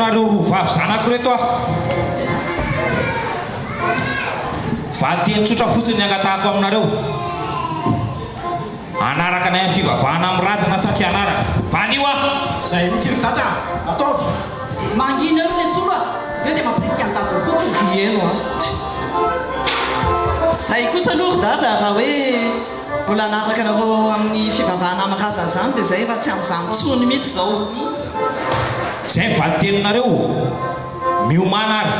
anareo roa vavy zanako ireto aho. Valin-teny tsotra fotsiny ny angatahako aminareo. Hanaraka anay amin'ny fivavahana amin'ny razana sa tsy hanaraka? Valio aho! Zay mihitsy ry dada a! Ataovy! Mangina eo ry lesolo a! Eo dia mampirisika an'i dadany fotsiny. Heno a! Zay kosa aloha ry dada raha hoe mbola hanaraka anareo amin'ny fivavahana amin'ny razana izany dia zay fa tsy amin'izany intsony mihitsy izao. Zay ny valin-teninareo. Miomàna ary,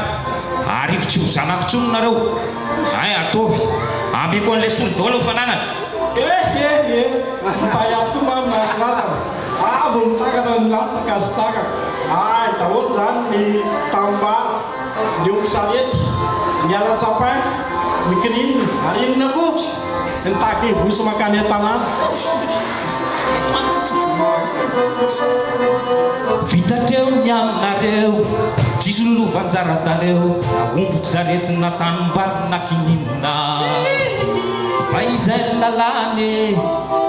ariko tsy ho zanako intsony nareo, ein ataovy, ameko an'ilay solo daholo ny fananany. Eh eh eh! Mitahy ahy tokoa marina ry razana. Avo ny takatra ny lanitra ka tsy takako. Ahy daholo izany ny tanimbary, ny omby sarety, ny ala-tsapin, ny kininina, ary inona koa? Ny taxi-bus mankany an-tanàna. Vita hatreo ny aminareo, diso ny lova anjaranareo, na omby sarety na tanimbary na kininina. Fa izay ny lalàna e,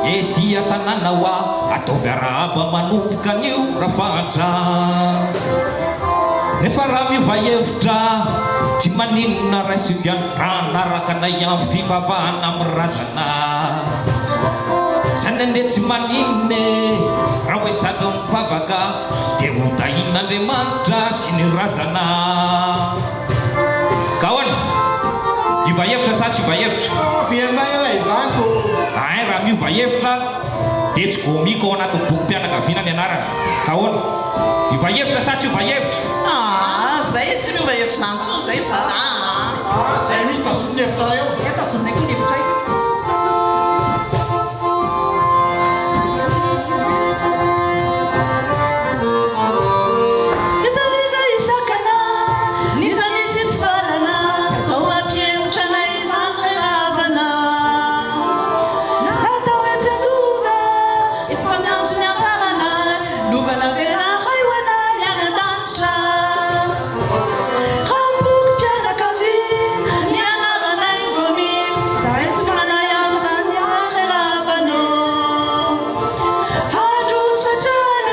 ety an-tanàna hoa, ataovy arahaba manomboka anio Rafahantra. Nefa raha miova hevitra, tsy maninona raisiko ihany raha hanaraka anay amin'ny fivavahana amin'ny razana. Zany anie tsy maninona e, raha hoe sady mivavaka dia ho tahin'Andriamanitra sy ny razana. Ka ahoana? Hiova hevitra sa tsy hiova hevitra? Averina ela izany ko. Ein raha miova hevitra dia tsy voamiko ao anatin'ny bokim-pianakaviana ny anarana. Ka ahoana? Hiova hevitra sa tsy hiova hevitra? Aa zay tsy miova hevitra zany tsony zay ry dada aa. Aa zay mihitsy tazomy ny hevitrareo. Dia tazominay koa ny hevitray. N'iza n'iza hisakana, n'iza n'iza hitsivalana, tsy atao mampihemotra anay izany ry havana. Natao etsy an-dova, efa miandry ny anjaranay, lova navelan'ny Ray ho anay any an-danitra. Rambokom-pianakaviana, ny anaranay Ngomi, zahay tsy manahy amin'izany ary ravana ô. Fandroso hatrany e,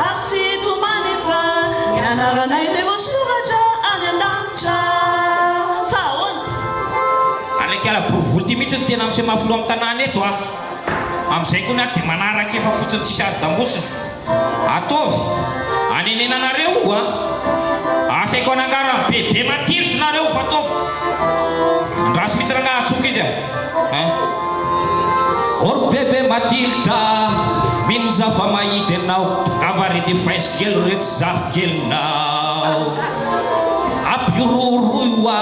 ary tsy hitomany fa ny anaranay dia voasoratra any an-danitra. Sa ahoana? Ary ilay kiala bory volo ity mihitsy no tena miseho mafy loha amin'ny tanàna eto a! Amin'izay koa ny ahy dia manaraka efa fotsiny tsisy azo damosina. Ataovy anenenanareo io a! Asaiko hanangaran'i bebe Mathilde nareo fa ataovy. Andraso mihitsy rangaha antsoiko izy a! Hein? O ry bebe Mathilde a! Mino zava-mahidy ianao, tongava re dia faizo kely reto zafikelinao. Ampihorohoroy hoa,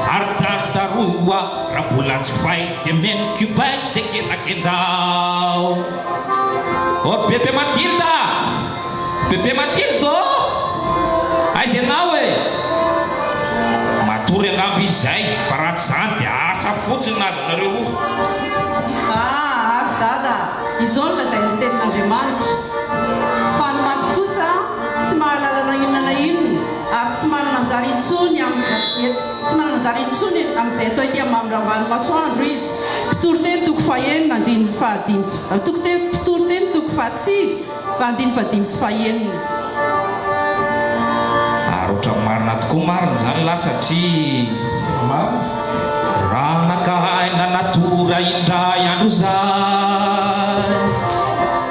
ary darodaroy hoa, raha mbola tsy fay dia meno kibay dia kendakendao. Oh ry bebe Mathilde a! Bebe Mathilde ô! Aiza ianao e? Matory angamba izy izay, fa raha tsy izany dia asa fotsiny ny nahazo anareo roa. Ah, ary Dada, izao no lazain'ny Tenin'Andriamanitra, Fa ny maty kosa tsy mahalala na inona na inona, ary tsy manana anjara intsony amin'ny, tsy manana anjara intsony amin'izay atao ety ambany masoandro izy. Mpitoriteny toko fahenina andininy fahadimy sy toko te Mpitoriteny toko fahasivy andininy fahadimy sy fahenina. Ary ohatran'ny marina tokoa marina izany lahy satria Tena marina. Raha naka aina natory indray andro izay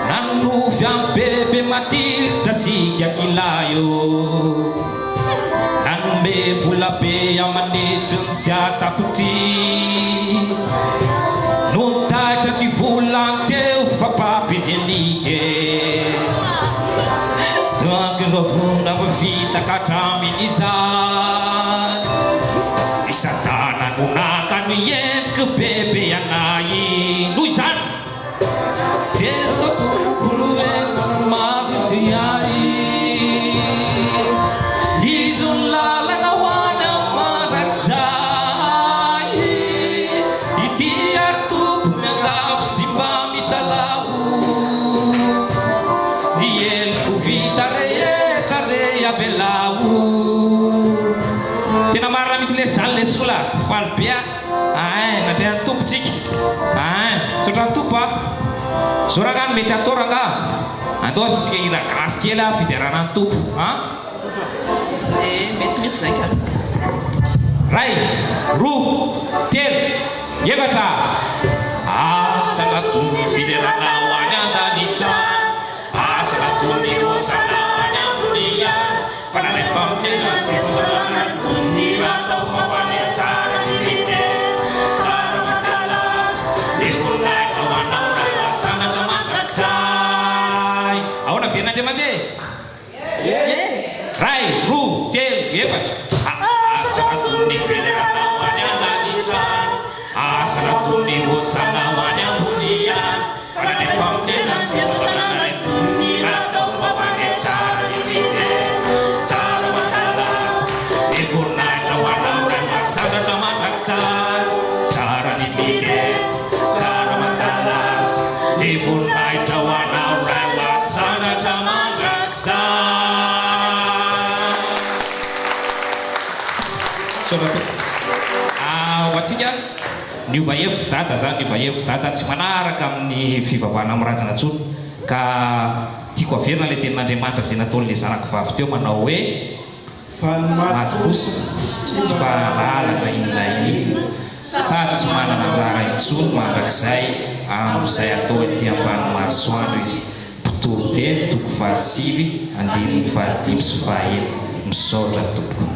Nanonofy an'i Bebe Mathilde sy Ikakilahy ô. Nanome vola be aman'hetsiny sy an-tapitria. Nony taitra tsy vola teo fa papizenika e. Vola vita ka hatramin'izay. I Satana no naka ny endrik'i Bebe anay. Noho izany. Jesosy Tompo no entiny mampitony ahy. Izy no lalana ho any amin'ny mandrakizay. Ity ary Tompo miangavy sy mba mitalaho. Ny heloko vita rehetra re avelao. Tena marina mihitsy lesy zany lesy sola, faly be aho. Ain, nandray an'i Tompo tsika. Ain, misaotra an'i Tompo a. Zao rangaha no mety atao rangaha. Andao asiantsika hira gasy kely a, fiderana ny Tompo a. Eh, mety mihitsy izay ka. Ray, roa, telo, efatra. Asa nataon'ny fiderana ho any an-danitra any, asa nataon'ny hosana any ambony any, fa nalefa miteny ny Tompo nataon'ny raha tao mampandre tsara ny miteny, tsara mankalaza, ny voninahitra ho anao Ray asandratra mandrakizay. Ahoana velona Andriamandeha? Ray, roa, telo, efatra. Asa nataon'ny fiderana ho any an-danitra any, asa nataon'ny hosana ho any ambony any, fa nalefa miteny ny Tompo tanàna itony, natao mampandre tsara ny miteny, tsara mankalaza, ny voninahitra ho anao Ray mahasandratra mandrakizay, tsara ny miteny, tsara mankalaza, ny voninahitra ho anao Ray mahasandratra mandrakizay. Misaotra tompoko. Ah, ho antsika, niova hevitra Dada zany, niova hevitra Dada, tsy manaraka amin'ny fivavahana amin'ny razana intsony, ka tiako averina ilay tenin'Andriamanitra izay nataon'ilay zanako vavy teo manao hoe, Fa ny maty Maty kosa kosa tsy mahalala na inona na inona sady tsy manana anjara intsony mandrakizay amin'izay atao ety ambany masoandro izy. Mpitoriteny toko fahasivy andininy fahadimy sy fahaenina. Misaotra tompoko.